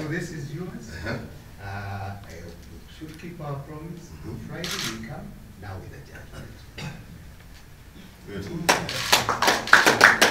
So this is yours. Uh-huh. I should keep our promise. On Friday we come now with a judgment. Good.